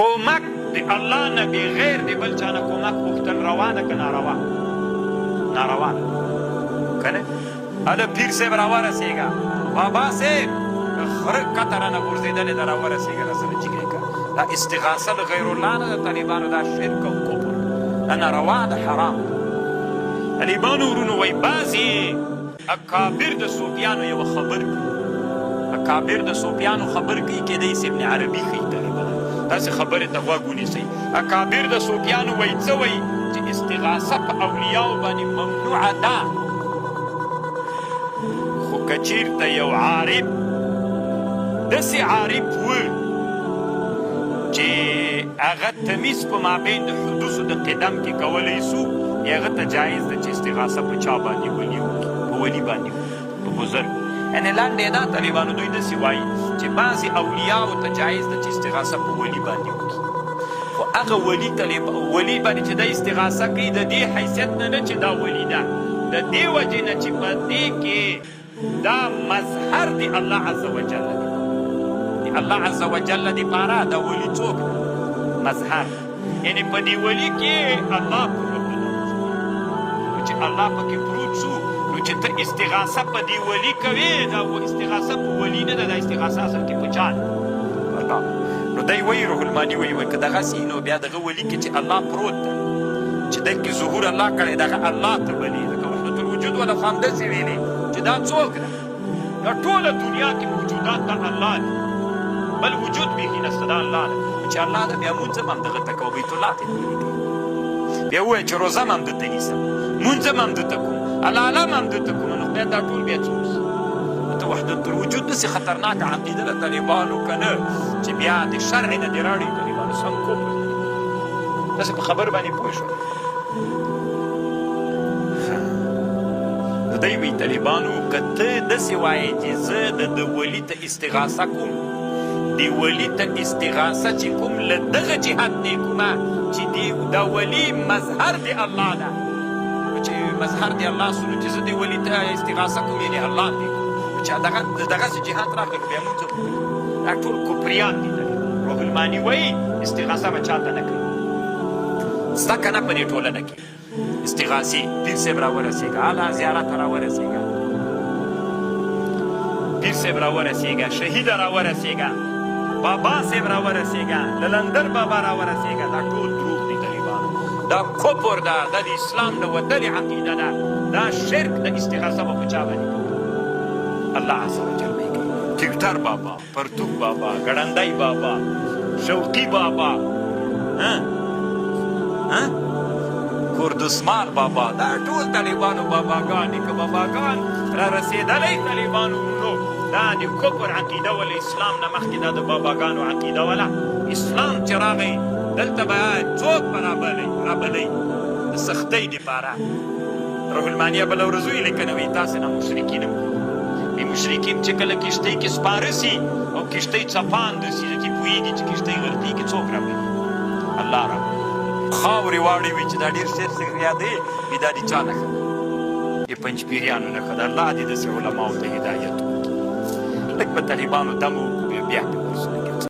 کومک د الله نه بغیر د بل چا نه کومک غوښتل روا ده که ناروا؟ ناروا ده کنه اله پیر صاحب راورسېږه بابا صاحب که خره کته رانه غورځېدلې ده راورسېږه راسره جګه یې که دا استغاثه له غیر الله نه د طالبانو دا شرک او کفر دا ناروا ده حرام ده طالبانو ورونو وایي بعضې اکابر د صوفیانو یوه خبر کوي اکابر د صوفیانو خبر کوي کیدای سي ابن عربي ښيي طالبان داسې خبرې ته غوږ ونیسئ اکابر د صوفیانو وایي څه وایي چې استغاثه په اولیاو باندې ممنوعه ده خو که چیرته یو عارف داسې عارف و چې هغه تمیز په مابین د حدوثو د قدم کې کولی سو، هغه ته جایز ده چې استغاثه په چا باندې ولي وکړي، په ولي باندې وکړي، په بزرګ. یعنې لنډه یې دا طالبانو دوی داسې وایي چې بعضې اولیاوو ته جایز ده چې استغاثه په ولي باندې وکړي، خو هغه ولي ته ولي باندې چې دی استغاثه کوي د دې حیثیت نه نه چې دا ولي ده، د دې وجې نه چې په دې کې دا مظهر دی الله عز وجل دی دی الله عز وجل دی پاره دا ولی څوک ده مظهر یعنی په دی ولی کې الله پروت دی نو چې الله پکې پروت شو نو چې ته استغاثه په دی ولی کوي دا و استغاثه په ولی نه ده دا استغاثه اصل کې په چا ده الله نو دی وایي روح المانی وایي وایي که دغسې نو بیا دغه ولی کې چې الله پروت ده چې دلته ظهور الله کړی دغه الله ته بلی ځکه وحدت الوجود ولا خو همداسې ویلې چې دا څوک ده دا ټوله دنیا کې موجودات دا الله دي بل وجود بیخي نشته دا الله ده چې الله ده بیا مونځ هم همدغه ته کوه بیت الله ته دې بیا ووایه چې روزه هم همده ته نیسم مونځ هم همده ته کوم حلاله هم همده ته کوم نو بیا دا ټول بیا څوک ته وحدت الوجود داسې خطرناکه عقیده ده طالبانو که نه چې بیا د شرع نه دې راړي طالبانو سم کوپر تاسو په خبر باندې پوه شو نو دی وی طالبانو که ته داسې وایې چې زه د د ولي ته استغاثه کوم د ولي ته استغاثه چې کوم له دغه جهت نه کومه چې دی د ولي مظهر دی الله ده چې مظهر دی الله سو چې زه دی ولي ته استغاثه کوم یعنی الله دی چې دغه دغه جهت راغی بیا مونږ دا ټول کفریان دي روح المانی وایي استغاثه به چاته نه کوي سته که نه په دې ټولنه کې استغاثې پیر صاحب راورسېږه اعلی زیارت راورسېږه پیر صاحب راورسېږه شهید راورسېږه بابا صاحب راورسېږه للندر بابا راورسېږه دا ټول دروغ دي طالبانو دا کفر ده دا د اسلام نه وتلې عقیده ده دا شرک د استغاثه به په چا باندې کوي الله عز وجل به کوي ټیکټر بابا پرتوګ بابا، ګړندی بابا، شوقي بابا، ها ها کوردسمار بابا، دا ټول طالبانو باباګان دي. که باباګان را رسېدلی طالبانو نو دا د کفر عقیده وله، اسلام نه مخکې دا د باباګانو عقیده وله. اسلام چې راغی دلته به څوک به رابلی رابلی د سختۍ دپاره. روح المانیه بله ورځ ویلې کنه وی تاسې نه مشرکین هم وی مشرکین چې کله کشتۍ کې سپاره سي او کشتۍ څپاند سي ځکه پوهېږي چې کشتۍ غرقېږي څوک راولي الله راولي خاورې واړې وي چې دا ډېر شعر څه یادوي وي دا د چا نښه ده د پنجپیریانو نښه ده الله دې داسې علماو ته هدایت وکړي لږ به طالبانو دم وکړو بیا بیا پرې ورسره.